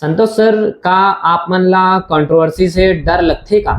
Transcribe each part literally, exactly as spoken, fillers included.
संतोष sir, का आप मन ला कंट्रोवर्सी से डर लगथे का?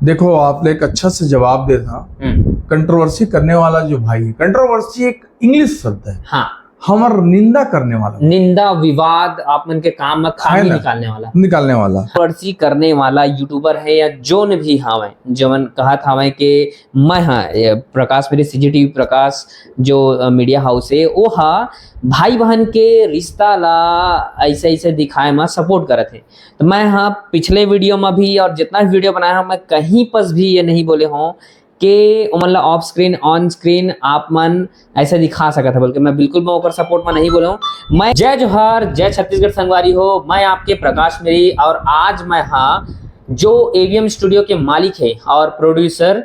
देखो, आपने एक अच्छा से जवाब दे था। हम्म, कंट्रोवर्सी करने वाला जो भाई है, कंट्रोवर्सी एक इंग्लिश शब्द है, हाँ, हमर निंदा करने वाला, निंदा विवाद, आप मन के काम में खामी है ना? निकालने वाला, निकालने वाला। कंट्रोवर्सी करने वाला यूट्यूबर है या जोन भी हावय, जवन कहत हावय कि मैं, हाँ, ये प्रकाश मेरी, सीजीटीवी प्रकाश जो मीडिया हाउस है, वो हा भाई बहन के रिश्ता ला ऐसे ऐसे दिखाए में सपोर्ट करत है। तो मैं, हाँ, पिछले वीडियो में भी और जितना भी वीडियो बनाया हूँ, मैं कहीं पर भी ये नहीं बोले हूँ कि ओमन ला ऑफ स्क्रीन, ऑन स्क्रीन आप मन ऐसे दिखा सकत है, बल्कि मैं बिल्कुल मैं ओकर सपोर्ट में नहीं बोले हूँ। मैं, जय जोहार, जय छत्तीसगढ़ संगवारी हो, मैं आपके प्रकाश मेरी, और आज मैं, हाँ, जो एवीएम स्टूडियो के मालिक है और प्रोड्यूसर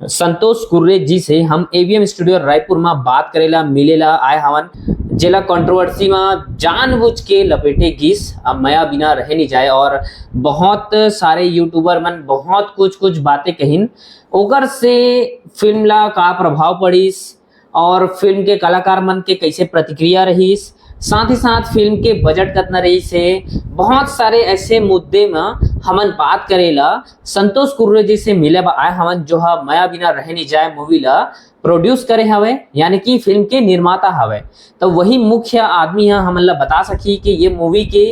संतोष कुर्रे जी से हम एवीएम स्टूडियो रायपुर में बात करेला, मिलेला आए हवन, जेला कंट्रोवर्सी में जानबूझ के लपेटे गिस, अब मया बिना रहे नहीं जाए। और बहुत सारे यूट्यूबर मन बहुत कुछ कुछ बातें कहिन, ओकर से फिल्म ला का प्रभाव पड़िस और फिल्म के कलाकार मन के कैसे प्रतिक्रिया रहिस, साथ ही साथ फिल्म के बजट कतना रहिस है, बहुत सारे ऐसे मुद्दे में हमन बात करेला संतोष कुर्रे जी से मिले बर आए हवन, जो हा मया बिना रहे नहीं जाए मूवी ला प्रोड्यूस करे हवे, यानी कि फिल्म के निर्माता हवे। तो वही मुख्य आदमी ह हमन ला बता सकी कि ये मूवी के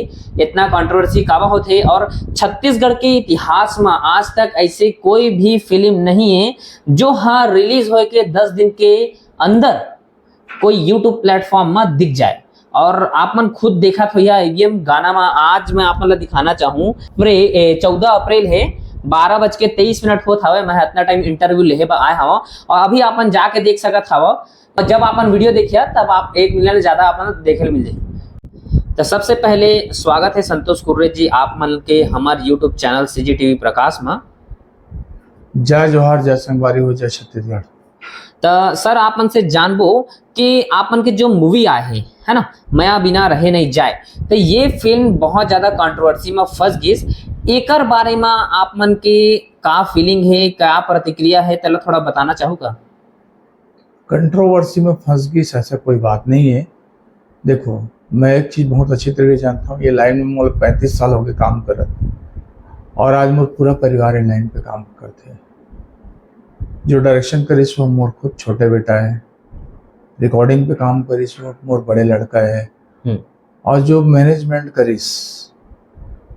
इतना कंट्रोवर्सी काबर होथे और छत्तीसगढ़ के इतिहास में आज तक ऐसे कोई भी फिल्म नहीं है जो हा रिलीज होए के दस दिन के अंदर कोई यूट्यूब प्लेटफॉर्म में दिख जाए। और आप मन खुद देखत होइहा, एवीएम गाना में आज मैं आप मन ला दिखाना चाहूँ, प्रे-, ए, चौदह अप्रैल है, बारह बज के तेईस मिनट होत हवे, मैं इतना टाइम इंटरव्यू लेहे बर आए हवं और अभी आप मन जाके देख सकत हव। और जब आप मन वीडियो देखिया तब आप एक मिलियन ज्यादा आप मन देखे ल मिल जाही। तो सबसे पहले स्वागत है संतोष कुर्रे जी आप मन के हमार यूट्यूब चैनल सीजीटीवी प्रकाश में। जय जोहार, जय संगवारी हो, जय छत्तीसगढ़। त सर, आप मन से जानबो कि आप मन के जो मूवी आए हे, है ना, मया बिना रहे नहीं जाए, तो ये फिल्म बहुत ज्यादा कंट्रोवर्सी में फंस गिस। एकर बारे में आप मन के का फीलिंग है, का प्रतिक्रिया है, तेला थोड़ा बताना चाहू का? कंट्रोवर्सी में फंस गिस, ऐसा कोई बात नहीं है। देखो, मैं एक चीज़ बहुत अच्छी तरह से जानता हूँ, ये लाइन में मोला पैंतीस साल हो गए काम करत, और आज मोर पूरा परिवार ये लाइन पे काम करते हैं। जो डायरेक्शन करिस वो मोर खुद छोटे बेटा है, रिकॉर्डिंग पे काम करिस वो मोर बड़े लड़का है, हम्म। और जो मैनेजमेंट करिस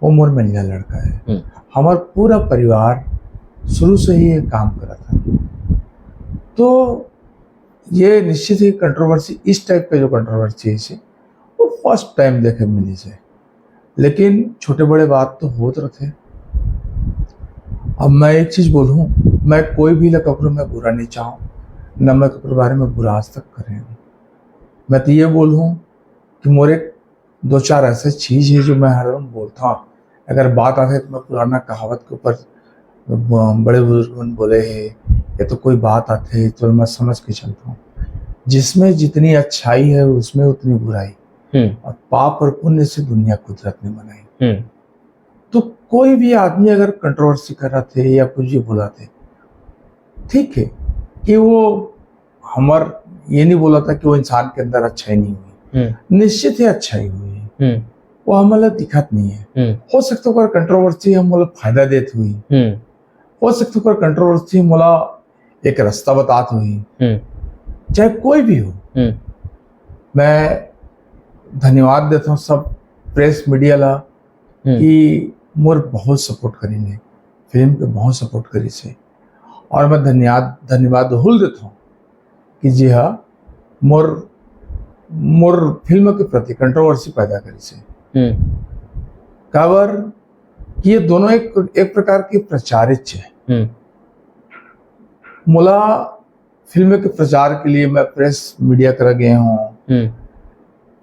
वो मोर मझिला लड़का है। हम्म। हमार पूरा परिवार शुरू से ही ये काम करत है। तो ये निश्चित ही कंट्रोवर्सी, इस टाइप का जो कंट्रोवर्सी है इसे, वो फर्स्ट टाइम देखे मिली से। लेकिन छोटे बड़े बात तो होत रहते। अब मैं एक चीज़ बोलूँ, मैं कोई भी ला ककरो मैं बुरा नहीं चाहूँ, न मैं ककरो बारे में बुरा आज तक करे हूँ। मैं तो ये बोलूँ कि मोर एक दो चार ऐसे चीज़ है जो मैं हर दम बोलता हूँ। अगर बात आते तो मैं पुराना कहावत के ऊपर, ब-, बड़े बुजुर्ग मन बोले हैं, ये तो कोई बात आते है तो मैं समझ के चलता हूँ, जिसमें जितनी अच्छाई है उसमें उतनी बुराई, हम्म। और पाप और पुण्य से दुनिया कुदरत ने बनाई। हम्म। तो कोई भी आदमी अगर कंट्रोवर्सी कर रहा थे या कुछ भी बोला थे, ठीक है कि वो हमार ये नहीं बोला था कि वो इंसान के अंदर अच्छाई नहीं हुई, हम्म। निश्चित ही अच्छाई हुई है, हम्म। वो हमला दिखत नहीं है। हम्म। हो सकता है कंट्रोवर्सी हमला फायदा देत हुई, हम्म। हो सकता है कंट्रोवर्सी मोला एक रास्ता बतात हुई, हम्म। चाहे कोई भी हो। हम्म। मैं धन्यवाद देता हूँ सब प्रेस मीडिया ला हम्म। कि मोर बहुत सपोर्ट करी ने, फिल्म के बहुत सपोर्ट करी से, और मैं धन्यवाद, धन्यवाद हुल देता हूँ कि जी हाँ, मोर, मोर फिल्म के प्रति कंट्रोवर्सी पैदा करी से। हम्म। काबर कि ये दोनों एक, एक प्रकार के प्रचारित है। हम्म। मोला फिल्म के प्रचार के लिए मैं प्रेस मीडिया कर गए हूँ, हम्म।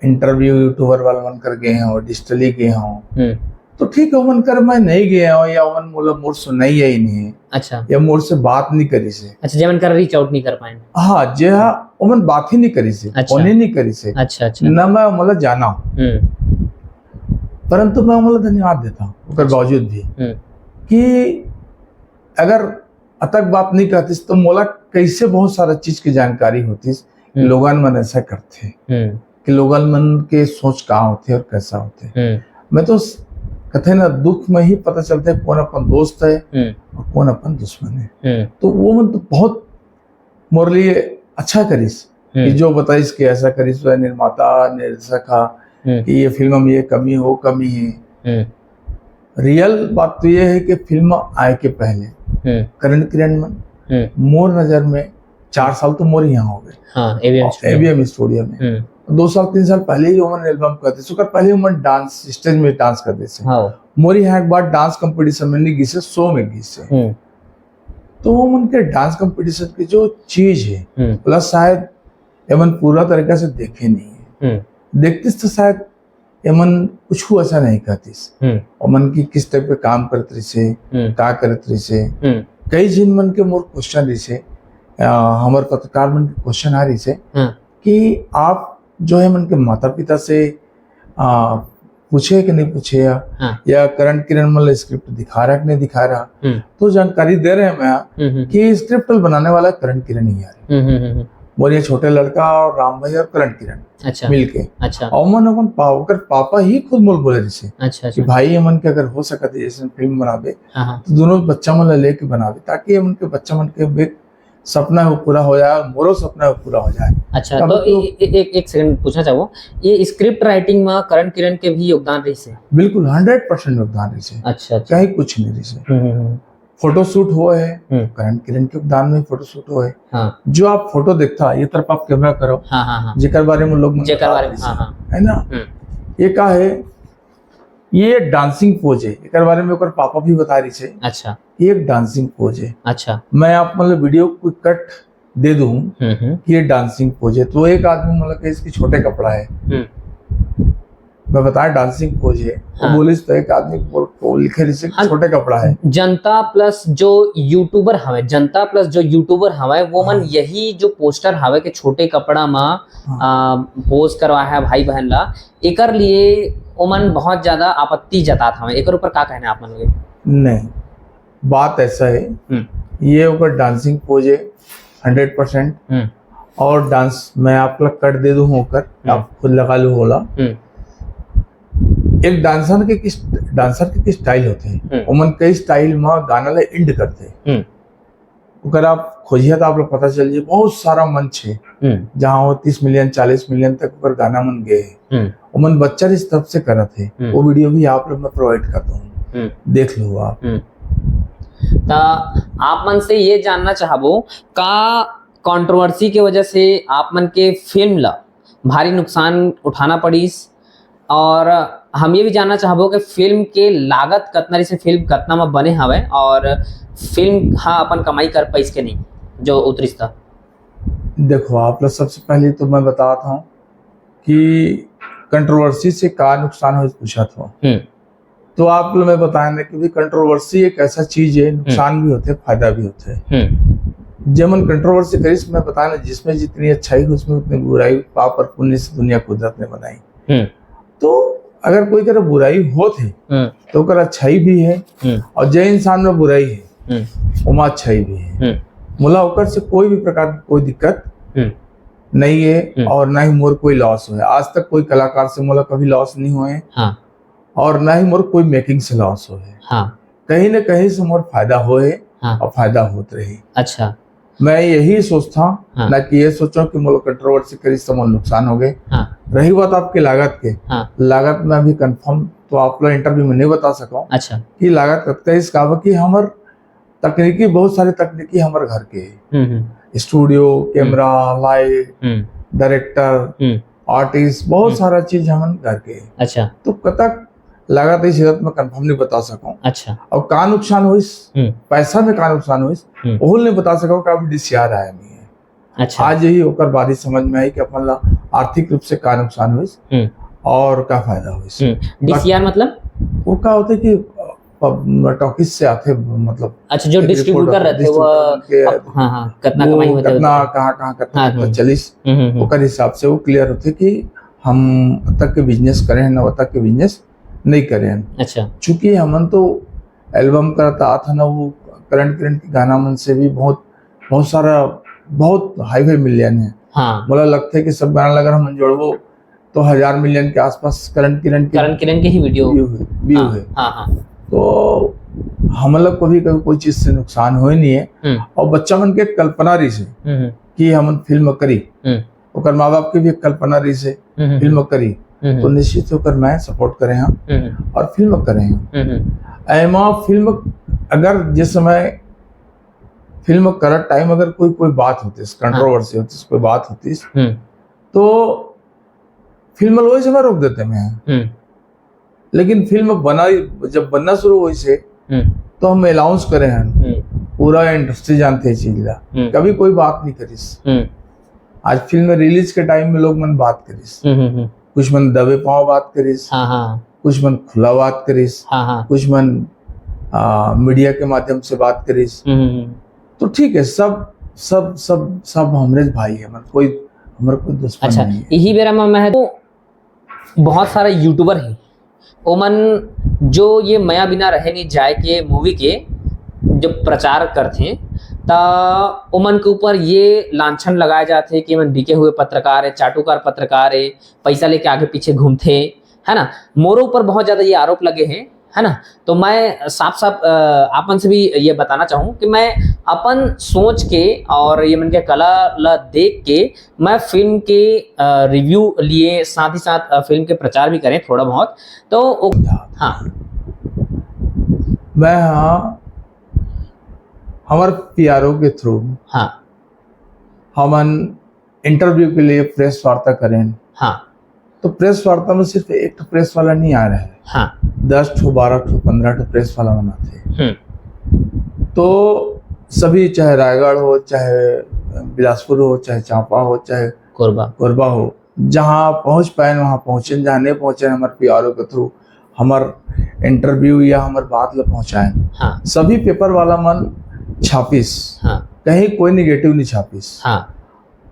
इंटरव्यू यूट्यूबर वाला मन कर गए हूँ, डिजिटली गए हूँ, हम्म। तो ठीक है, ओमन कर मैं नहीं गया हूँ या ओमन मोला मोर सुनाई ही नहीं है अच्छा। या मोर से बात नहीं करी से। अच्छा, जेमन कर रीच आउट नहीं कर पाए। हाँ, जे हाँ, ओमन बात ही नहीं करी से, अच्छा। फोन ही नहीं करी से, अच्छा, अच्छा। न मैं ओमला जाना हूँ। हम्म। परंतु मैं ओमला धन्यवाद देता हूँ ओकर अच्छा। बावजूद भी हम्म। कि अगर अतक बात नहीं करतीस तो मोला कैसे बहुत सारा चीज की जानकारी होतीस कि हम्म। लोगन मन ऐसा करते हैं, हम्म। कि लोगन मन के सोच का होते और कैसा होते। हम्म। मैं तो स-, कथे ना, दुख में ही पता चलता है कौन अपन दोस्त है और कौन अपन दुश्मन है। तो वो मन तो बहुत मोर लिए अच्छा करिस कि जो बताइस कि ऐसा करिस, वह निर्माता, निर्देशक हा कि ये फिल्म में ये कमी हो, कमी है। रियल बात तो ये है कि फिल्म आए के पहले करण किरण मन मोर नजर में चार साल तो मोर यहाँ हो गए। हाँ, एबीएम स्टूडियो। एबीएम स्टूडियो में। दो साल, तीन साल पहले ही ओमन एल्बम करते, ओकर पहले ओमन डांस, स्टेज में डांस करते थे। हाँ। मोर यहाँ एक बार डांस कंपटीशन में नहीं गिसे, शो में गिसे। तो वो मन के डांस कंपटीशन की जो चीज है, प्लस शायद एमन पूरा तरीका से देखे नहीं है। देखते तो शायद एमन कुछ ऐसा नहीं कहतीस। ओमन की किस टाइप के काम करत रहिसे, का करत रहिसे। कई झिन मन के मोर क्वेश्चन रहिसे, अ, हमर पत्रकार मन के क्वेश्चन आ रहिसे कि आप जो है मन के माता पिता से, अ, पूछे कि नहीं पूछे या, या करण किरण मन ला स्क्रिप्ट दिखा रहा कि नहीं दिखा रहा। तो जानकारी दे रहे हैं मैं कि स्क्रिप्ट बनाने वाला करण किरण ही है। मोर ये छोटे लड़का और राम भाई और करण किरण अच्छा। मिलके। अच्छा। और मन अपन पा-, ओकर पापा ही खुद मोल बोले रहिसे अच्छा, कि अच्छा। भाई, एमन के अगर हो सकत है जैसे फिल्म बनाबे, हाँ, हाँ। तो दोनों बच्चा मन ला लेके बनाबे, ताकि एमन के बच्चा मन के भी सपना हो पूरा हो जाए, मोरो सपना हो पूरा हो जाए। अच्छा, तब तो तो ए-, ए-, एक, एक सेकंड पूछना चाहूँ, ये स्क्रिप्ट राइटिंग में करण किरण के भी योगदान रहिसे? बिल्कुल, हंड्रेड परसेंट योगदान रहिसे। अच्छा, अच्छा। कहीं कुछ नहीं रहिसे। हम्म, हम्म, हम्म। फोटोशूट हुआ है, हम्म। करण किरण के योगदान में फोटोशूट हुआ है। हाँ। जो आप फोटो देखता, ये तरफ आप कैमरा करो, हाँ, हाँ, हाँ। जेकर बारे में लोग मन जेकर बता बारे में, रहिसे, हाँ, हाँ। है ना? हम्म। ये का है? ये डांसिंग पोज है, एकर बारे में ओकर पापा भी बता रहिसे। अच्छा। ये एक डांसिंग पोज है। अच्छा। मैं आप मतलब वीडियो को कट दे दूं हम्म, हम्म। कि ये डांसिंग पोज है, तो एक आदमी मतलब कि इसकी छोटे कपड़ा है। हम्म। मैं बताया डांसिंग पोज है, वो हाँ। बोलिस तो एक आदमी को, को लिखे रहिसे कि हाँ, छोटे कपड़ा है। जनता प्लस जो यूट्यूबर हवे, जनता प्लस जो यूट्यूबर हवे, वो मन हाँ। यही जो पोस्टर हवे के छोटे कपड़ा मा, हाँ। आ, पोज करवा है भाई बहन ला, एकर लिए ओमन बहुत ज्यादा आपत्ति जतात हवे। एकर ऊपर का कहना आप मन के? नहीं, बात ऐसा है, हम्म। ये ओकर डांसिंग पोज है, हंड्रेड परसेंट। हम्म। और डांस मैं आप ला कट दे दूं ओकर, हम्म। आप खुद लगा लो होला। हम्म। एक डांसर के किस, डांसर के किस स्टाइल होते हैं, हम्म। ओमन कई स्टाइल में गाना ला एंड करते हैं। हम्म। ओकर आप खोजिया तो आप लोग पता चल जाए, बहुत सारा मंच है, हम्म। जहाँ वो तीस मिलियन, चालीस मिलियन तक ओकर गाना मन गए हैं। हम्म। ओमन बच्चा इस तरफ से करत है, हम्म। वो वीडियो भी आप लोग मैं प्रोवाइड कर दूँ, हम्म। देख लो आप। हम्म। त आप मन से ये जानना चाहबो, का कंट्रोवर्सी के वजह से आप मन के फिल्म ला भारी नुकसान उठाना पड़ीस? और हम ये भी जानना चाहबो कि फिल्म के लागत कतना रहिसे, फिल्म कतना में बने हवे और फिल्म हा अपन कमाई कर पाइस के नहीं जो उतरिस था? देखो, आप लोग सबसे पहले तो मैं बतात हूँ कि कंट्रोवर्सी से का नुकसान हो पूछत हो। हम्म। तो आप लोग मैं बताया ना कि भाई कंट्रोवर्सी एक ऐसा चीज है, नुकसान हम्म। भी होते हैं, फायदा भी होते हैं। हम्म। जेमन कंट्रोवर्सी करिस, मैं बताया ना, जिसमें जितनी अच्छाई हो उसमें उतनी बुराई, पाप और पुण्य से दुनिया कुदरत ने बनाई। हम्म। तो अगर कोई तरह बुराई होत है हम्म। तो ओकर अच्छाई भी है हम्म। और जे इंसान में बुराई है हम्म। ओमा अच्छाई भी है। हम्म। मोला ओकर से कोई भी प्रकार की कोई दिक्कत हम्म। नहीं है हम्म। और ना ही मोर कोई लॉस हुआ है। आज तक कोई कलाकार से मोला कभी लॉस नहीं हुआ है हाँ। और ना ही मोर कोई मेकिंग से लॉस हुआ है। हाँ। कहीं ना कहीं से मोर फायदा हुआ है हाँ। और फायदा होत रही। अच्छा। मैं यही सोचता हूँ, हाँ। ना कि ये सोचो कि मोला कंट्रोवर्सी करी से मोर नुकसान हो गए। हाँ। रही बात आपके लागत के, हाँ। लागत में अभी कंफर्म तो आप लोग इंटरव्यू में नहीं बता सको अच्छा। कि लागत कतका इसका बा कि हमर तकनीकी, बहुत सारे तकनीकी हमर घर के है। हम्म, हम्म। स्टूडियो, हम्म। कैमरा, लाइट, हम्म। डायरेक्टर, हम्म। आर्टिस्ट, बहुत हम्म। सारा चीज हमन घर के है। अच्छा। तो कतक लागत इस हिसाब में कंफर्म नहीं बता सकूं। अच्छा। और का नुकसान होइस, हम्म। पैसा में का नुकसान होइस, हम्म। वो नहीं बता सकूं, का अभी डीसीआर आया नहीं है। अच्छा। आज ही ओकर बाद ही समझ में आई कि अपन ला आर्थिक रूप से का नुकसान होइस हम्म। और का फायदा होइस। हम्म। डीसीआर मतलब? वो का होता है कि, अ, टॉकीज से आते, मतलब, अच्छा, जो एक रिपोर्ट डिस्ट्रीब्यूटर आते, रहते, वो, डिस्ट्रीब्यूटर के, हाँ, हाँ, कितना वो कमाई होता है, कितना, होता है। कहाँ, कहाँ, कितना, हाँ, कितना हम्म। चलिस, हम्म, हम्म, हम्म। ओकर हिसाब से वो क्लियर होते कि हम तक के बिजनेस करें ना, तक के बिजनेस नहीं करें। अच्छा। चूंकि हमन तो एल्बम करता था ना, वो करण किरण के गाना मन से भी बहुत, बहुत सारा, बहुत हाई फाई मिल जाने हैं। हाँ। मोला लगता है कि सब गाना अगर हम जोड़बो तो हजार मिलियन के आसपास करण किरण के करण किरण के ही वीडियो। व्यू है व्यू हाँ, है हाँ, हाँ। तो हमला कभी कभी कोई चीज से नुकसान होए नहीं है। हम्म। और बच्चा मन के कल्पना रहिस हे हम्म, हम्म, कि हमन फिल्म करी, हम्म, ओकर माँ बाप के भी एक कल्पना रहिस हे हम्म, फिल्म करी, हम्म, तो निश्चित होकर मैं सपोर्ट करे हंव हम्म, और फिल्म करे हंव। हम्म, हम्म, एमा फिल्म अगर जिस समय फिल्म करत टाइम अगर कोई कोई बात होतीस, कंट्रोवर्सी होतीस, कोई बात होतीस, हम्म, तो फिल्म वही समय रोक देते मैं। हम्म, लेकिन फिल्म बना जब बनना शुरू होइस हे हम्म, तो हम अनाउंस करे हन, हम्म, पूरा इंडस्ट्री जानते हैं चीज ला। हम्म, कभी कोई बात नहीं करिस। हम्म, आज फिल्म रिलीज के टाइम में लोग मन बात करिस, हम्म, हम्म, हम्म। कुछ मन दबे पांव बात करिस, हाँ, हाँ, कुछ मन खुला बात करिस, हाँ, हाँ। कुछ मन आ, मीडिया के माध्यम से बात करिस, हम्म, हम्म, हम्म। तो ठीक है, सब सब सब सब हमरे भाई है, मतलब कोई हमारा कोई दुश्मन अच्छा, नहीं है। यही बेरा में मैं तो बहुत सारा यूट्यूबर हैं, ओमन जो ये मया बिना रहे नहीं जाए के मूवी के जब प्रचार करथे, त ओमन के ऊपर ये लांछन लगाए जाथे कि मन बिके हुए पत्रकार है, चाटुकार पत्रकार है, पैसा लेके आगे पीछे घूमथे, है ना। मोरो ऊपर बहुत ज्यादा ये आरोप लगे हैं, है ना। तो मैं साफ साफ अ, आपन से भी ये बताना चाहूँ कि मैं अपन सोच के और ये मन के कला ला देख के मैं फिल्म के रिव्यू लिए साथ ही साथ अ, फिल्म के प्रचार भी करें थोड़ा बहुत। तो ओ, हाँ, मैं हाँ हमारे पीआरओ के थ्रू हाँ, हमन इंटरव्यू के लिए प्रेस वार्ता करें, हाँ, तो प्रेस वार्ता में सिर्फ एक ठो प्रेस वाला नहीं आ रहा है, हाँ, दस ठो, बारह ठो, पंद्रह ठो प्रेस वाला मन आथे। हम्म, तो सभी, चाहे रायगढ़ हो, चाहे बिलासपुर हो, चाहे चांपा हो, चाहे कोरबा, कोरबा हो, जहाँ पहुँच पाए वहाँ पहुँचे, जहाँ नहीं पहुँचे हमारे पीआरओ के थ्रू हमार इंटरव्यू या हमार बात ला पहुँचाए। हाँ, सभी पेपर वाला मन छापिस, हाँ, कहीं कोई निगेटिव नहीं छापिस। हाँ,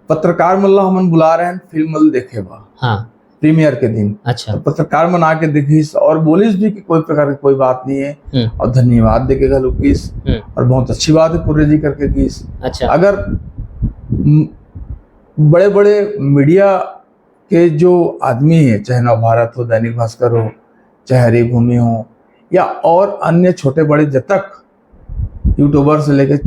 पत्रकार मन ला हमन बुला रहे हैं फिल्म ला देखे बा हाँ, प्रीमियर के दिन। अच्छा, तो पत्रकार मन आके देखिस और बोलिस भी कि कोई प्रकार की कोई बात नहीं है, हम्म, और धन्यवाद देके घलो किस, हम्म, और बहुत अच्छी बात है कुर्रे जी करके किस। अच्छा, अगर बड़े बड़े मीडिया के जो आदमी है, चाहे नवभारत हो, दैनिक भास्कर हो, चाहे हरिभूमि हो, या और अन्य छोटे बड़े जब तक यूट्यूबर से लेके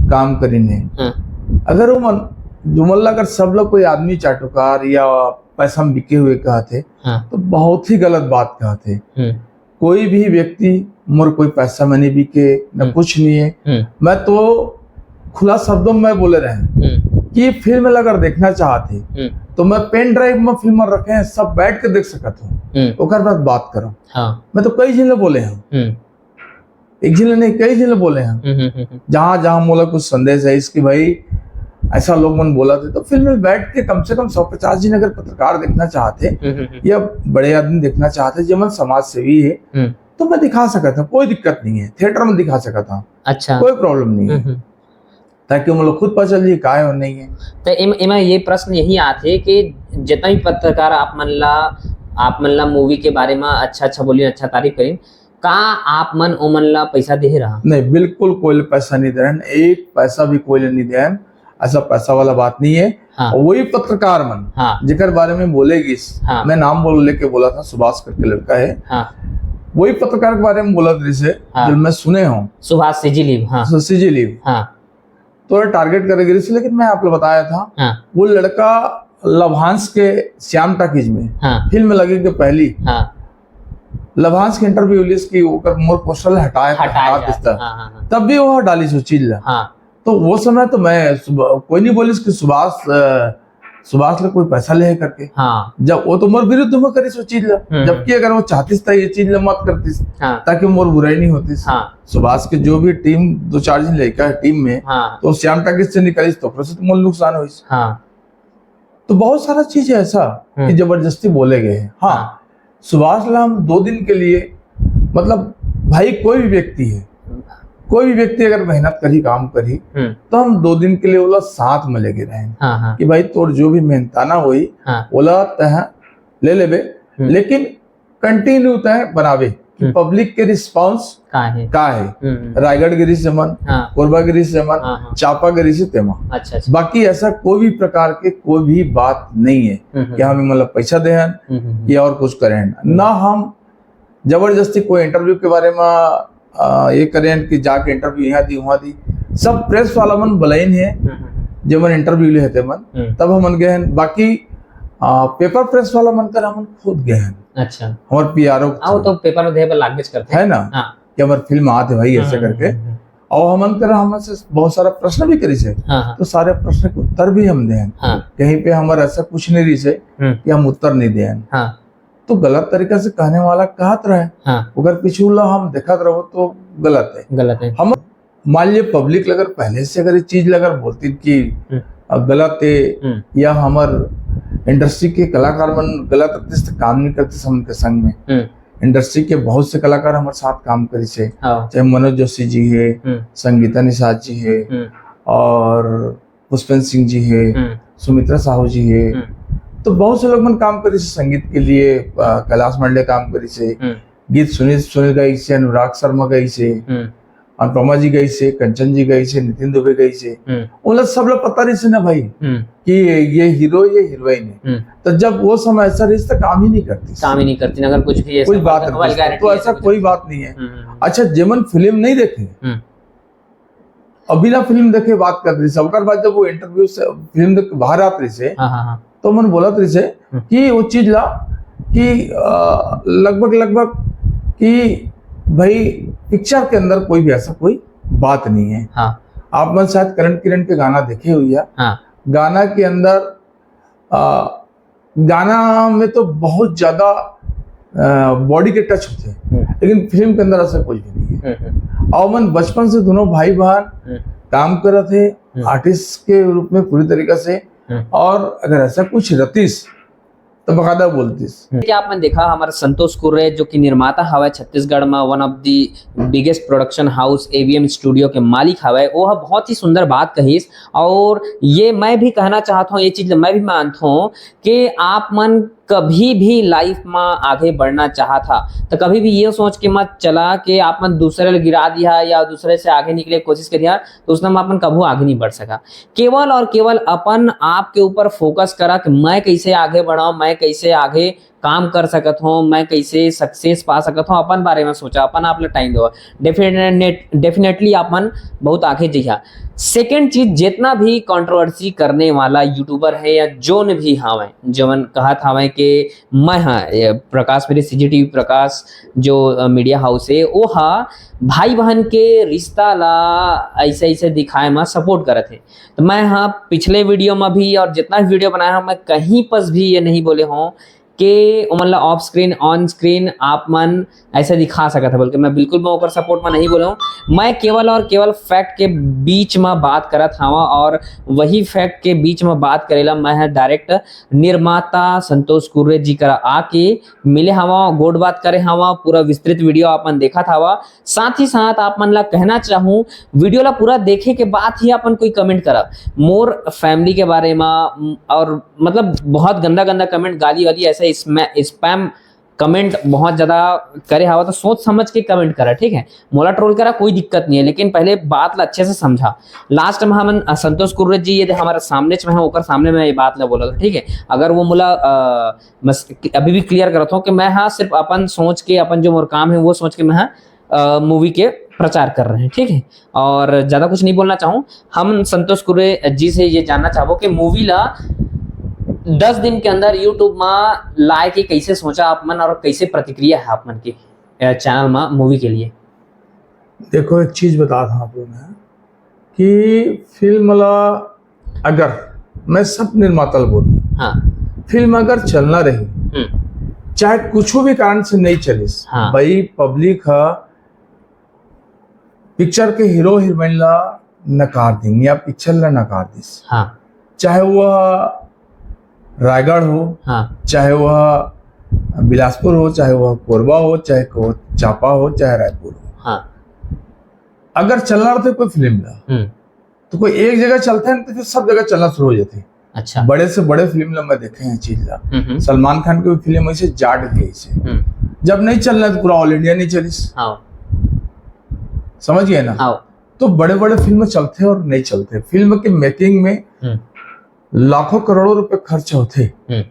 काम करीन है, हाँ, अगर वो मन जो मन ला अगर सब लोग कोई आदमी चाटुकार या पैसा में बिके हुए कहते, हाँ, तो बहुत ही गलत बात कहते। हम्म, कोई भी व्यक्ति मोर कोई पैसा में नहीं बिके, न हम्म। कुछ नहीं है। हम्म, मैं तो खुला शब्दों में बोले रहे हम्म, कि फिल्म ला अगर देखना चाहते हम्म, तो मैं पेन ड्राइव में फिल्म रखे हैं, सब बैठ के देख सकत हूँ, हम्म, ओकर बाद बात करो। हाँ, मैं तो कई जिले बोले हैं, हम्म, एक जिले नहीं, कई जिले बोले हैं, हम्म, हम्म, हम्म, जहाँ जहाँ मोला कुछ संदेश है इसकी भाई ऐसा लोग मन बोला थे, तो फिल्म में बैठ के कम से कम सौ पचास जिन अगर पत्रकार देखना चाहते हम्म, हम्म, या बड़े आदमी देखना चाहते, जो मन समाज सेवी है, हम्म, तो मैं दिखा सकता था, कोई दिक्कत नहीं है, थिएटर में दिखा सकता था, अच्छा, कोई प्रॉब्लम नहीं है, हम्म, हम्म। ताकि हम लोग खुद पता चल जाए काय और नहीं है। तो एम, एमा ये प्रश्न यही आथे कि जितना भी पत्रकार आप मन ला, आप मन ला मूवी के बारे में अच्छा अच्छा बोलिन, अच्छा तारीफ करिन, का आप मन ओमन ला पैसा दे रहा? नहीं, बिल्कुल कोई पैसा नहीं दे रहे हैं, एक पैसा भी कोई नहीं दे रहे हैं, ऐसा पैसा वाला बात नहीं है। हाँ, और वही पत्रकार मन हाँ, जेकर बारे में बोले गिस, हाँ। मैं नाम बोल लेके बोला था, सुभाष करके लड़का है, हाँ, वही पत्रकार के बारे में बोला था जिसे हाँ। जो मैं सुने हूँ, सुभाष सिजी लीव, हाँ, सिजी लीव, हाँ, तो टारगेट करे गिस, लेकिन मैं आप लोग बताया था, हाँ, वो लड़का लभांश के श्याम टाकीज में हाँ, फिल्म लगे के पहली हाँ, लभांस के इंटरव्यू लिस कि ओकर मोर पोस्टर हटाए हटाया हटा जाए। दिसता। हाँ, हाँ, हाँ। तब भी वो डाली सो चीज ला। हाँ। तो वो समय तो मैं सुब-, कोई नहीं बोलिस कि सुभाष, अ, सुभाष ला कोई पैसा ले है करके। हाँ। जब वो तो मोर विरुद्ध में करिस वो चीज ला, हम्म। जबकि अगर वो चाहतीस तो ये चीज ला मत करतीस, हाँ। ताकि मोर बुराई नहीं होतीस। हाँ। सुभाष के जो भी टीम, दो चार जन लड़का है टीम में, हाँ। तो श्याम टाकीज से निकालिस तो फिर से मोर नुकसान होइस। हाँ। तो बहुत सारा चीज है ऐसा हम्म। कि जबरदस्ती बोले गए हैं। हाँ, हाँ। सुभाष ला हम दो दिन के लिए, मतलब, भाई, कोई भी व्यक्ति है, कोई भी व्यक्ति अगर मेहनत करी, काम करी, हम्म। तो हम दो दिन के लिए ओला साथ में लेके रहें हाँ, हाँ। कि भाई, तोर जो भी मेहनताना होई, हाँ। ओला तह ले लेबे, हम्म। लेकिन कंटिन्यू तह बनावे। कि हम्म। पब्लिक के रिस्पांस का है? का है। हम्म। रायगढ़ गिरिस जेमन, हाँ। कोरबा गिरिस जेमन, हाँ, हाँ। चांपा गिरिस तेमा। अच्छा, अच्छा। बाकी ऐसा कोई भी प्रकार के कोई भी बात नहीं है हम्म, हम्म। कि हम मतलब पैसा दे हन हम्म, हम्म, हम्म। या और कुछ करें। हम्म। ना हम जबरदस्ती कोई इंटरव्यू के बारे में, आ, ये करें कि जाके इंटरव्यू यहाँ दी, वहाँ दी। सब प्रेस वाला मन बुलाइन है, हम्म, हम्म, हम्म। जेमन इंटरव्यू ले हते मन, हम्म। तब हमन गए हैं। बाकी, आ, पेपर प्रेस वाला मन कर हमन खुद गए हैं। अच्छा। हमारे पीआरओ के हाँ, वो through। तो पेपर देहे बर लागबेच करथे। है ना? हाँ। कि हमारे फिल्म आते भाई, ऐसे हम्म, करके। हम्म, हम्म। और हमन कर हमन से बहुत सारा प्रश्न भी करिस हे। हाँ, हाँ। तो सारे प्रश्न के उत्तर भी हम दें। हाँ। कहीं पे हमारा ऐसा कुछ नहीं रहिस हे हम्म। कि हम उत्तर नहीं दें। हाँ। तो गलत तरीका से कहने वाला कहत रहे। हाँ। अगर पिछू ला हम देखत रहो तो गलत है। गलत है। हम मान लिए पब्लिक अगर पहले से अगर ये चीज अगर बोलती कि हम्म। अब गलत है हम्म। या हमर इंडस्ट्री के कलाकार मन गलत अतिस्त काम नहीं करते हमन के संग में। हम्म। इंडस्ट्री के बहुत से कलाकार हमारे साथ काम करिस हे, हाँ। चाहे मनोज जोशी जी है, हम्म। संगीता निषाद जी है, हम्म। और पुष्पेंद्र सिंह जी है, हम्म। सुमित्रा साहू जी है, हम्म। तो बहुत से लोग मन काम करिस हे संगीत के लिए, अ, कैलाश मंडे काम करिस हे, हम्म। गीत सुनील, सुनील गाइस हे, अनुराग शर्मा गाइस हे, हम्म। अनुपमा जी गाइस हे, कंचन जी गाइस हे, नितिन दुबे गाइस हे, हम्म। ओला सब ला पता रहिस हे ना भाई हम्म। कि ये हीरो, ये हीरोइन है। हम्म। तो जब वो समय ऐसा रहिस तो काम ही नहीं करती। काम ही नहीं करती, अगर कुछ भी ऐसा कोई बात नहीं, vulgarity तो ऐसा नहीं कोई बात नहीं है। हम्म, हम्म, हम्म। अच्छा, जेमन फिल्म नहीं देखे, हम्म। अभी ना फिल्म देखे बात कर रही, सबकर बाद जब वो इंटरव्यू से फिल्म देख के बाहर आत रहिस हे, हाँ, हाँ, हाँ। तो मन बोलत रहिस हे हम्म। कि वो चीज ला कि, अ, लगभग, लगभग कि भाई पिक्चर के अंदर कोई भी ऐसा कोई बात नहीं है। हाँ। आप मन शायद करण किरण के गाना देखे हुई है। हाँ। गाना के अंदर, अ, गाना में तो बहुत ज्यादा, अ, बॉडी के टच होते हैं, हम्म। लेकिन फिल्म के अंदर ऐसा कुछ भी नहीं है। हम्म, हम्म। और मन बचपन से दोनों भाई बहन हम्म। काम करत हे हम्म। आर्टिस्ट के रूप में पूरी तरीका से। हम्म। और अगर ऐसा कुछ रतिस तो बकायदा बोलतिस। हम्म। क्या आप मन देखा हमारा संतोष कुर्रे जो कि निर्माता हवय छत्तीसगढ़ में, one of the biggest production house AVM studio के मालिक हवय, वो ह बहुत ही सुंदर बात कहिस। और ये मैं भी कहना चाहत हूँ, ये चीज मैं भी मानत हूँ कि आप मन कभी भी लाइफ में आगे बढ़ना चाहत हा, तो कभी भी ये सोच के मत चला कि आप मन दूसरे ल गिरा दिया या दूसरे से आगे निकले के कोशिश करिया, तो उसमें आप मन कभू आगे नहीं बढ़ सका। केवल और केवल अपन आप के ऊपर फोकस करा कि मैं कैसे आगे बढ़ाऊं, मैं कैसे आगे काम कर सकत हूँ, मैं कैसे सक्सेस पा सकत हूँ। अपन बारे में सोचा, अपन आप ला टाइम दो, डेफिनेट डेफिनेटली आप मन बहुत आगे जइहा। सेकेंड चीज, जितना भी कंट्रोवर्सी करने वाला यूट्यूबर है या जोन भी हावय, जवन कहत हावय कि मैं, हाँ, ये प्रकाश मेरे सीजीटीवी प्रकाश जो, अ, मीडिया हाउस है, वो हा भाई बहन के रिश्ता ला ऐसे ऐसे दिखाए में सपोर्ट करत है। तो मैं, हाँ, पिछले वीडियो में भी और जितना भी वीडियो बनाया हूँ, मैं कहीं पर भी ये नहीं बोले हूँ कि ओमन ला ऑफ स्क्रीन, ऑन स्क्रीन आप मन ऐसे दिखा सकत है, बल्कि मैं बिल्कुल मैं ओकर सपोर्ट में नहीं बोले हूँ। मैं केवल और केवल फैक्ट के बीच में बात करत हावा और वही फैक्ट के बीच में बात करेला मैं, हाँ, डायरेक्ट निर्माता संतोष कुर्रे जी करा आके मिले हावा, गोठ बात करे हावा, पूरा विस्तृत वीडियो आप मन देखत हावा। साथ ही साथ आप मन ला कहना चाहूँ, वीडियो ला पूरा देखे के बाद ही अपन कोई कमेंट करा। मोर फैमिली के बारे में, और मतलब बहुत गंदा गंदा कमेंट, गाली वाली, ऐसे स्पैम कमेंट बहुत ज्यादा करे हावा, तो सोच समझ के कमेंट करा, ठीक है? मोला ट्रोल करा, कोई दिक्कत नहीं है, लेकिन पहले बात ला अच्छे से समझा। लास्ट में हमन, अ, संतोष कुर्रे जी ये दे हमारे सामने च में है, ओकर सामने में ये बात ला बोला था, ठीक है? अगर वो मोला, अ, बस अभी भी क्लियर करत हूँ कि मैं, हाँ, सिर्फ अपन सोच के, अपन जो मोर काम है वो सोच के मैं, हाँ, अ, मूवी के प्रचार कर रहे हैं, ठीक है? और ज्यादा कुछ नहीं बोलना चाहूँ। हम संतोष कुर्रे जी से ये जानना चाहबो कि मूवी ला दस दिन के अंदर यूट्यूब में लाए के कैसे सोचा आप मन और कैसे प्रतिक्रिया है आप मन की, अ, चैनल में मूवी के लिए? देखो, एक चीज बता था आप लोग ने कि फिल्म ला अगर मैं सब निर्माता ला बोलूं, हाँ। फिल्म अगर चलना रही, हम्म। चाहे कुछ भी कारण से नहीं चलिस, हाँ। भाई पब्लिक हा पिक्चर के हीरो हीरोइन ला नकार दिन या पिक्चर ला नकार दिस, हाँ। चाहे वह रायगढ़ हो, हाँ। चाहे वह बिलासपुर हो, चाहे वह कोरबा हो, चाहे को-, चांपा हो, चाहे रायपुर हो, हाँ। अगर चलना रहते कोई फिल्म ला, हम्म। तो कोई एक जगह चलते हैं तो फिर सब जगह चलना शुरू हो जाते हैं। अच्छा। बड़े से बड़े फिल्म ला मैं देखे हैं चीज ला। हम्म, हम्म। सलमान खान की भी फिल्म ऐसे जाट भी ऐसे। हम्म। जब नहीं चलना तो पूरा ऑल इंडिया नहीं चलिस। हाँ। समझ गए ना? हाँ। तो बड़े बड़े फिल्म चलते हैं और नहीं चलते। फिल्म के मेकिंग में हम्म। लाखों करोड़ों रुपए खर्च होते हैं। हम्म।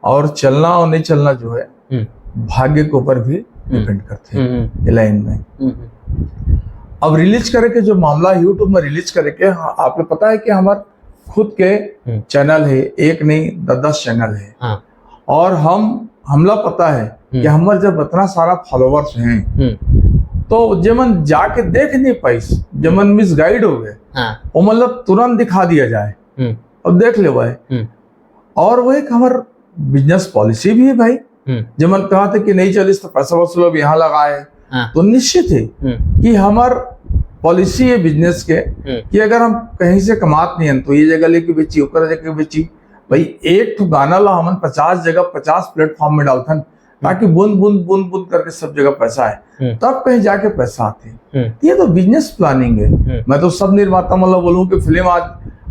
और चलना और नहीं चलना जो है, हम्म। भाग्य के ऊपर भी हम्म। डिपेंड करते हैं हम्म। ये लाइन में। हम्म। अब रिलीज करे के जो मामला, YouTube में रिलीज करे के, हाँ, आप लोग पता है कि हमार खुद के हम्म। चैनल है, एक नहीं, दस दस चैनल है। हाँ। और हम, हमला पता है हम्म। कि हमार जब इतना सारा फॉलोअर्स हैं, हम्म। तो जेमन जाके देख नहीं पाइस, जेमन मिसगाइड हो गए, हाँ। वो मतलब तुरंत दिखा दिया जाए। हम्म। अब देख ले भाई। हम्म। और वो एक हमार बिजनेस पॉलिसी भी है भाई। हम्म। जेमन कहा थे कि नहीं चलिस तो पैसा वसूल अब यहाँ लगाए, हाँ। तो निश्चित है हम्म। कि हमार पॉलिसी है बिजनेस के हम्म। कि अगर हम कहीं से कमात नहीं है तो ये जगह लेके बेची, ओकर जगह बेची। भाई, एक ठो गाना ला हमन पचास जगह, पचास प्लेटफॉर्म में डालथन, ताकि हम्म। बूंद बूंद बूंद बूंद करके सब जगह पैसा आए, हम्म। तब कहीं जाके पैसा आते हैं। हम्म। ये तो बिजनेस प्लानिंग है। हम्म। मैं तो सब निर्माता मतलब बोलूँ कि फिल्म आज,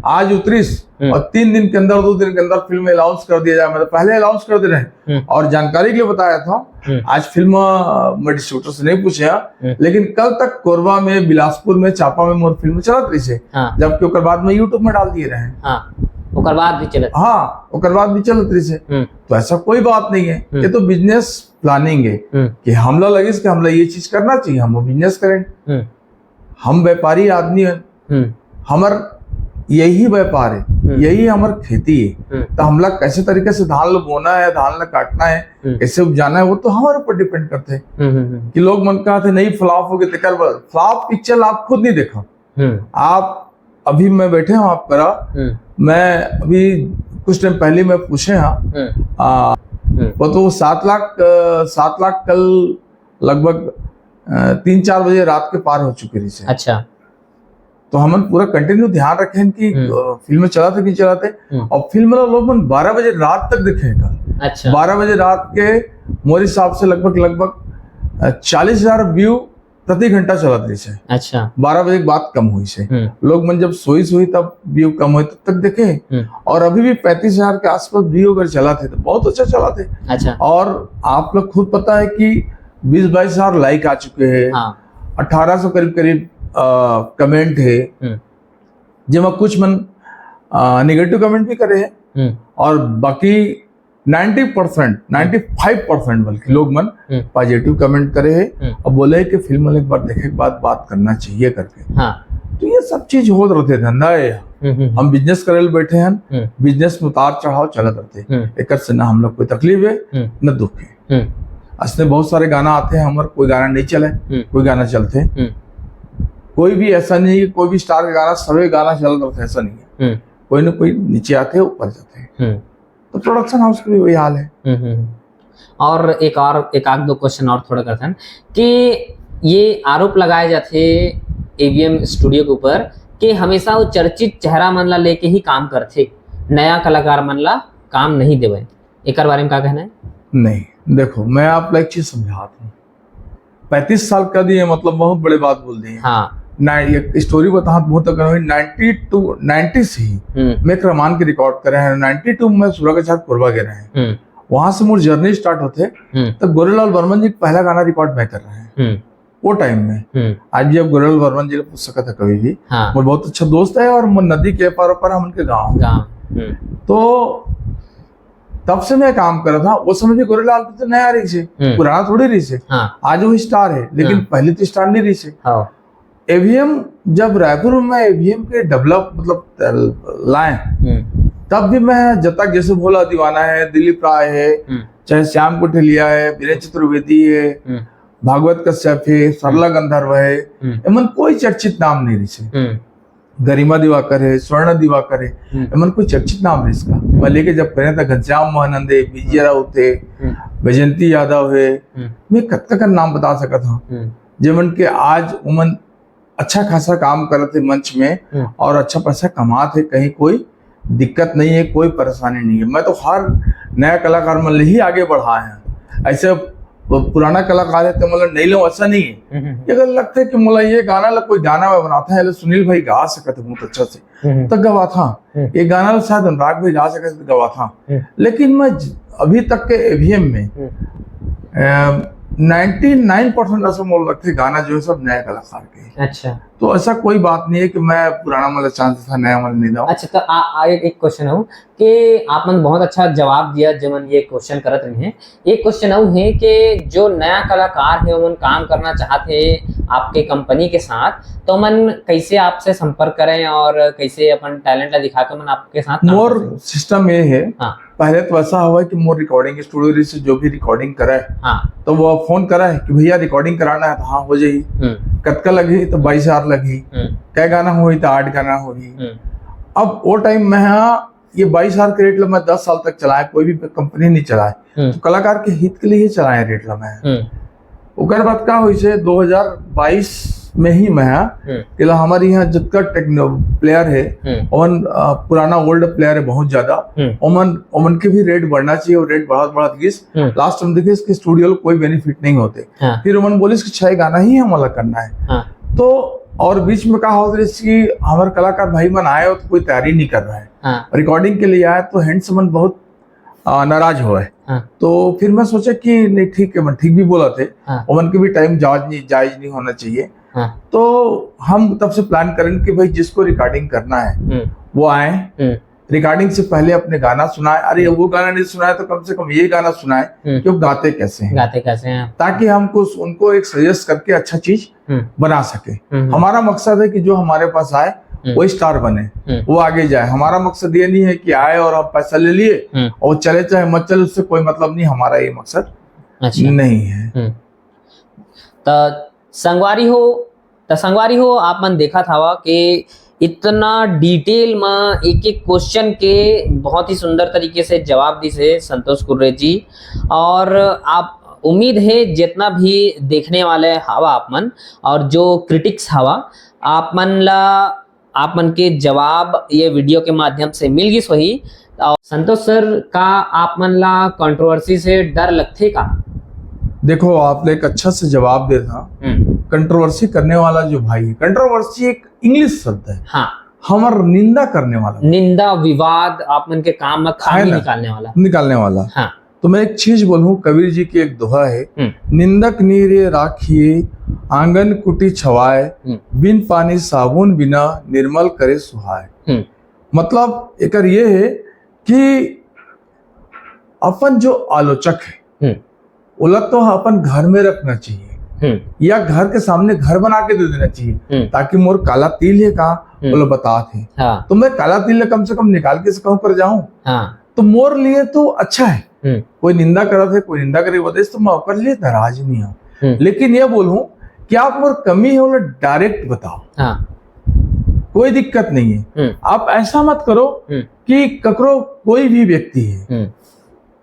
आज उतरिस हम्म। और तीन दिन के अंदर, दो दिन के अंदर फिल्म अनाउंस कर दिया जाए। मैं तो पहले अनाउंस कर दे रहे हैं हम्म। और जानकारी के लिए बताया था। हम्म। आज फिल्म, अ, मैं डिस्ट्रीब्यूटर से नहीं पूछे हैं, हम्म। लेकिन कल तक कोरबा में, बिलासपुर में, चांपा में मोर फिल्म चलत रहिस हे, हाँ। जबकि ओकर बाद में YouTube में डाल दिए रहे हैं। हाँ, ओकर बाद भी चलत। हाँ, ओकर बाद भी चलत रहिस हे। हम्म। तो ऐसा कोई बात नहीं है, हम्म। ये तो बिजनेस प्लानिंग है हम्म। कि हमला लगिस कि हमला ये चीज करना चाहिए, हम वो बिजनेस करें। हम्म। हम व्यापारी आदमी हैं, हम्म। हमर यही व्यापार है, हम्म। यही हमर खेती है। हम्म। तो हमला कैसे तरीके से धान ल बोना है, धान ल काटना है, हम्म। कैसे उपजाना है, वो तो हमारे ऊपर डिपेंड करते हैं हम्म, हम्म, हम्म। कि लोग मन कहा थे नहीं, फ्लॉप हो गए, तेकर बर-, फ्लॉप पिक्चर आप खुद नहीं देखा। हम्म। आप अभी मैं बैठे हूँ आप करा, हम्म। मैं अभी कुछ टाइम पहले मैं पूछे हाँ, हम्म। आ, हम्म। वो तो सात लाख, अ, सात लाख कल लगभग, अ, तीन चार बजे रात के पार हो चुके रहिस हे। अच्छा। तो हमन पूरा कंटिन्यू ध्यान रखें कि, हम्म। अ, फिल्म चलाते कि नहीं चलाते। हम्म। और फिल्म ला लोग मन बारह बजे रात तक देखे हैं कल। अच्छा। बारह बजे रात के मोर हिसाब से लगभग, लगभग, अ, चालीस हजार व्यू प्रति घंटा चलत रहिस हे। अच्छा। बारह बजे के बाद कम होइस हे। हम्म। लोग मन जब सोइस होही तब व्यू कम होही तब तक देखे। हम्म। और अभी भी पैंतीस हजार के आसपास व्यू अगर चलत हे तो बहुत अच्छा चलत हे। अच्छा। और आप लोग खुद पता है कि बीस बाईस हजार लाइक आ चुके हैं। हाँ। अठारह सौ करीब करीब, अ, कमेंट है। हम्म। जेमा कुछ मन, अ, नेगेटिव कमेंट भी करे हैं। हम्म। और बाकी ninety percent, ninety five percent बल्कि लोग मन हम्म। पॉजिटिव कमेंट करे हैं हम्म। और बोले हैं कि फिल्म एक बार देखे के बाद बात करना चाहिए करके। हाँ। तो ये सब चीज होत रहते, धंधा है। हम्म, हम्म। हम बिजनेस करे ले बैठे हैं, हम्म। बिजनेस में उतार चढ़ाव चलत रहते। हम्म। एकर से ना हम लोग कोई तकलीफ है, हम्म। न दुख है। हम्म। असने बहुत सारे गाना आते हैं, हमारे कोई गाना नहीं चले, हम्म। कोई गाना चलते। हम्म। कोई भी ऐसा नहीं है कि कोई भी स्टार का गाना, सभी गाना चलत रहते, ऐसा नहीं है। हम्म। कोई ना कोई नीचे आते हैं, ऊपर जाते हैं। हम्म। तो प्रोडक्शन हाउस का भी वही हाल है। हम्म, हम्म, हम्म। और एक और, एक आध दो क्वेश्चन और थोड़ा करथन कि ये आरोप लगाए जाथे एवीएम स्टूडियो के ऊपर कि हमेशा वो चर्चित चेहरा मन ला लेके ही काम करथे, नया कलाकार मन ला काम नहीं देवे। एकर बारे में का कहना है? नहीं, देखो, मैं आप ला एक चीज समझाता हूँ। पैंतीस साल का दिए, मतलब, बहुत बड़े बात बोल दिए। हाँ। ना, ये स्टोरी बताहूँ, बहुत अगर हुई, नाइंटी टू, नाइंटी से ही हम्म। मैं एक रहमान के रिकॉर्ड करे हैं, नाइंटी टू में सूरज के साथ कोरबा गे रहे हैं। हम्म। वहां से मोर जर्नी स्टार्ट होते, हम्म। तो गोरेलाल वर्मन जी का पहला गाना रिकॉर्ड मैं कर रहे हैं। हम्म। वो टाइम में। हम्म। आज भी आप गोरेलाल वर्मन जी को पूछ सकत है कभी भी। हाँ। मोर बहुत अच्छा दोस्त है और मोर नदी के पार पर हम उनके गाँव। गाँव। हम्म। तो तब से मैं काम कर रहा था, वो समय भी गोरेलाल तो नया रहिस हे, हम्म। पुराना थोड़ी रहिस हे। हाँ। आज वो स्टार है, लेकिन हाँ। पहले तो स्टार नहीं रहिस हे। हाँ। एवीएम, जब रायपुर में एवीएम के डेवलप, मतलब, लाए, हम्म। तब भी मैं जब तक जैसे भोला दीवाना है, दिलीप राय है, हम्म। चाहे श्याम कौटिल्या है, वीरेंद्र चतुर्वेदी है, हम्म। भागवत कश्यप है, सरला हम्म। गंधर्व है, हम्म। एमन कोई चर्चित नाम नहीं रहिस हे। हम्म। गरिमा दिवाकर है, स्वर्ण दिवाकर है, हम्म। एमन कोई चर्चित नाम रहिस का? मैं लेके जब करे त घनश्याम महानंद है, विजय राउत है, हम्म। वैजयंती यादव है, हम्म। मैं कतका का नाम बता सकत हूँ। हम्म। जेमन के आज उमन अच्छा खासा काम करत है मंच में हम्म। और अच्छा पैसा कमात है, कहीं कोई दिक्कत नहीं है, कोई परेशानी नहीं है। मैं तो हर नया कलाकार मन ले ही आगे बढ़ाए हैं। ऐसे वो पुराना कलाकार हे त मोला नइ लेवंव, ऐसा नहीं है। हम्म, हम्म, ये अगर लगथे कि मोला ये गाना ला कोई गाना में बनाता है, सुनील भाई गा सकत हे बहुत अच्छा से, हम्म, त गवाथंव। हम्म। ये गाना ला शायद अनुराग भाई गा सकत हे, त गवाथंव। हम्म। लेकिन मैं ज-, अभी तक के एवीएम में, हम्म। अ, नाइंटी नाइन परसेंट ऐसा मोला लगथे गाना जो है सब नया कलाकार के। अच्छा। तो ऐसा कोई बात नहीं है कि मैं पुराना वाला चांस था, नया वाला नहीं देवंव। अच्छा, तो आ, आ, एक, एक क्वेश्चन हो कि आप मन बहुत अच्छा जवाब दिया, जो मन ये क्वेश्चन करत रहे हैं। एक क्वेश्चन अउ है कि जो नया कलाकार है, ओमन काम करना चाहत हे आपके कंपनी के साथ, तो मन कैसे आपसे संपर्क करें और कैसे अपन टैलेंट ला दिखा के मन आपके साथ काम कर मोर सकें? सिस्टम ये है, हाँ। पहले तो ऐसा हुआ कि मोर रिकॉर्डिंग स्टूडियो से जो भी रिकॉर्डिंग करे, हाँ। तो वो फोन करे कि भैया रिकॉर्डिंग कराना है, तो हाँ हो जाई। हम्म। कतका लगही? तो बाईस हजार लगही। हम्म। कै गाना होही? तो आठ गाना होही। हम्म। अब वो टाइम में, हाँ, ये बाईस हजार के रेट ला मैं दस साल तक चलाए, कोई भी कंपनी नहीं चलाए, हम्म। तो कलाकार के हित के लिए ही चलाए रेट ला मैं। हम्म। ओकर बाद का होइस हे, दो हज़ार बाईस में ही मैं, हाँ, हम्म। तेला हमर यहाँ जितना टेक्नो-, प्लेयर है, हम्म। ओमन, अ, पुराना ओल्ड प्लेयर है बहुत ज्यादा, हम्म। ओमन, ओमन के भी रेट बढ़ना चाहिए और रेट बढ़त बढ़त गिस। हम्म। लास्ट में देखिस कि स्टूडियो ला कोई बेनिफिट नहीं होते। हाँ। फिर ओमन बोलिस कि छह गाना ही हमला करना है। हाँ। तो और बीच में का होत रहिस कि हमर कलाकार भाई मन आए हो तो कोई तैयारी नहीं कर रहा है। हाँ। रिकॉर्डिंग के लिए आए तो हैंड्स मन बहुत, आ, नाराज होए। हाँ। तो फिर मैं सोचा कि नहीं, ठीक है, मन ठीक भी बोलत हे, हाँ। ओमन के भी टाइम जायज नहीं, जायज नहीं होना चाहिए। हाँ। तो हम तब से प्लान करेन कि भाई जिसको रिकॉर्डिंग करना है, हम्म। वो आए। हम्म। रिकॉर्डिंग से पहले अपने गाना सुनाए, अरे हम्म। वो गाना नहीं सुनाए तो कम से कम ये गाना सुनाए हम्म। कि वो गाते कैसे हैं। गाते कैसे हैं। ताकि हमको उस-, उनको एक सजेस्ट करके अच्छा चीज हम्म। बना सके। हम्म। हमारा मकसद है कि जो हमारे पास आए, हम्म। वो स्टार बने, हम्म। वो आगे जाए। हमारा मकसद ये नहीं है कि आए और हम पैसा ले लिए हम्म। और चले, चाहे मत चले, उससे कोई मतलब नहीं, हमारा ये मकसद अच्छा। नहीं है। हम्म। त संगवारी हो, त संगवारी हो, आप मन देखत हवा कि इतना डिटेल म एक एक क्वेश्चन के बहुत ही सुंदर तरीके से जवाब दिस हे संतोष कुर्रे जी। और आप, उम्मीद है जितना भी देखने वाले हवा आप मन और जो क्रिटिक्स हवा, आप मन ला, आप मन के जवाब ये वीडियो के माध्यम से मिल गिस होही। और संतोष सर, का आप मन ला कंट्रोवर्सी से डर लगथे का? देखो, आपने एक अच्छा से जवाब दे था। हम्म। कंट्रोवर्सी करने वाला जो भाई है, कंट्रोवर्सी एक इंग्लिश शब्द है। हाँ। हमर निंदा करने वाला। निंदा, विवाद, आप मन के काम में है खामी ना? निकालने वाला। निकालने वाला। हाँ। तो मैं एक चीज बोलूं, कबीर जी की एक दोहा है, हम्म। "निंदक नीरे राखिए, आंगन कुटी छवाए, हम्म। बिन पानी साबुन बिना, निर्मल करे सुहाए।" हम्म। मतलब, एकर ये है कि अपन जो आलोचक है, हम्म। ओला तो अपन घर में रखना चाहिए, हम्म। या घर के सामने घर बना के दे देना चाहिए, हम्म। ताकि मोर काला तिल है का, हम्म। ओला बतात हे। हाँ। तो मैं काला तिल ला कम से कम निकाल के से कहूं कर जाऊं, हाँ। तो मोर लिए तो अच्छा है। हम्म। कोई निंदा करत है, कोई निंदा करे, वो देश तो मैं ओकर लिए नाराज नहीं हूँ। हम्म। लेकिन ये बोलूं कि आप मोर कमी है, ओला डायरेक्ट बताओ। हाँ। कोई दिक्कत नहीं है। हम्म। आप ऐसा मत करो हम्म। कि ककरो कोई भी व्यक्ति है, हम्म।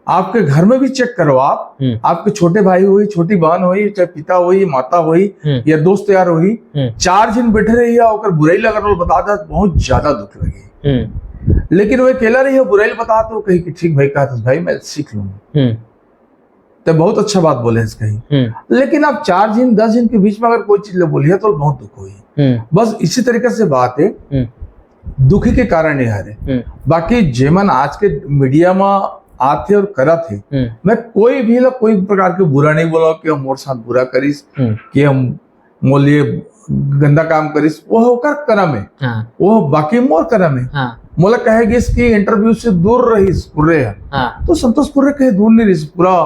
आपके घर में भी चेक करो आप, हम्म। आपके छोटे भाई होई, छोटी बहन होई, चाहे पिता होई, माता होई, हम्म। या दोस्त यार होई, हम्म। चार झन बैठे रही या ओकर बुराई लगा तो बता दे, बहुत ज्यादा दुख लगे। हम्म। लेकिन वो अकेला रही, बुराई बता तो कही कि ठीक भाई, कहा था भाई, मैं सीख लूंगा। हम्म। तो बहुत अच्छा बात बोले इस कही। हम्म। लेकिन आप चार झन, दस झन के बीच में अगर कोई चीज ले बोलिए तो बहुत दुख होई। हम्म। बस इसी तरीके से बात है। हम्म। दुखी के कारण ये हरे। हम्म। बाकी जेमन आज के मीडिया में आथे और करत हे, हम्म। मैं कोई भी ला कोई प्रकार के बुरा नहीं बोला कि हम मोर साथ बुरा करिस, हम्म। कि हम मोर लिए गंदा काम करिस, वो ओकर करम है। हाँ। वो बाकी मोर करम है। हाँ। मोला कहे गिस कि इंटरव्यू से दूर रहिस कुर्रे है। हाँ। तो संतोष कुर्रे कहीं दूर नहीं रहिस, पूरा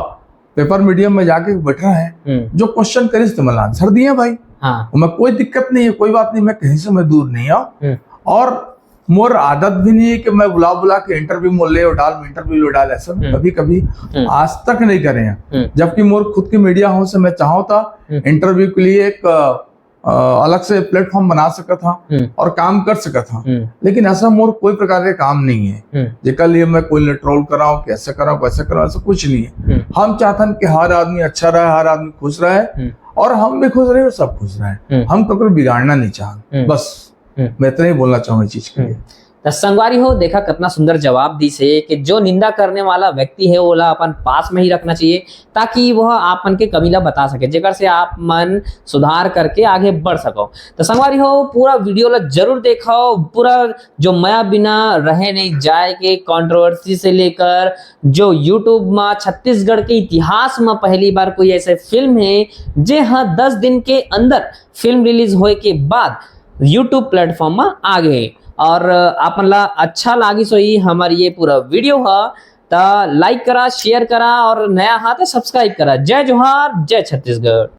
पेपर मीडियम में जाके बैठा है, हम्म। जो क्वेश्चन करिस तो मैं आंसर दिया भाई। हाँ। मैं कोई दिक्कत नहीं है, कोई बात नहीं, मैं कहीं से मैं दूर नहीं हूँ। हम्म। और मोर आदत भी नहीं है कि मैं बुला बुला के इंटरव्यू में ले और डाल, मैं इंटरव्यू ले डाल, ऐसा हम्म। कभी कभी हम्म। आज तक नहीं करे हैं। हम्म। जबकि मोर खुद के मीडिया हाउस से मैं चाहूँ था हम्म। इंटरव्यू के लिए एक, अ, अलग से प्लेटफॉर्म बना सकत हा हम्म। और काम कर सकत हा। हम्म। लेकिन ऐसा मोर कोई प्रकार के काम नहीं है, हम्म। जेकर लिए मैं कोई ट्रोल कराऊं, कैसे कराऊं, कैसे कराऊं, ऐसा कुछ नहीं है। हम्म। हम चाहतन कि हर आदमी अच्छा रहे, हर आदमी खुश रहे हम्म। और हम भी खुश रहे और सब खुश रहे। हम्म। हम ककरो बिगाड़ना नहीं चाहते। हम्म। बस हम्म। मैं इतना ही बोलना चाहूँ इस चीज के लिए। हम्म। त संगवारी हो, देखा कतना सुंदर जवाब दिस हे कि जो निंदा करने वाला व्यक्ति हे, ओला अपन पास में ही रखना चाहिए, ताकि वह आप मन के कमी ला बता सके, जेकर से आप मन सुधार करके आगे बढ़ सको। त संगवारी हो, पूरा वीडियो ला जरूर देखो, पूरा जो मया बिना रहे नहीं जाए के कंट्रोवर्सी से लेकर जो YouTube में छत्तीसगढ़ के इतिहास में पहली बार कोई ऐसे फिल्म हे, जे ह दस दिन के अंदर फिल्म रिलीज होए के बाद YouTube प्लेटफॉर्म में आ गए। और आप मन ला अच्छा लागिस होही हमर ये पूरा वीडियो ह, त लाइक करा, शेयर करा और नया हा त सब्सक्राइब करा। जय जोहार, जय छत्तीसगढ़।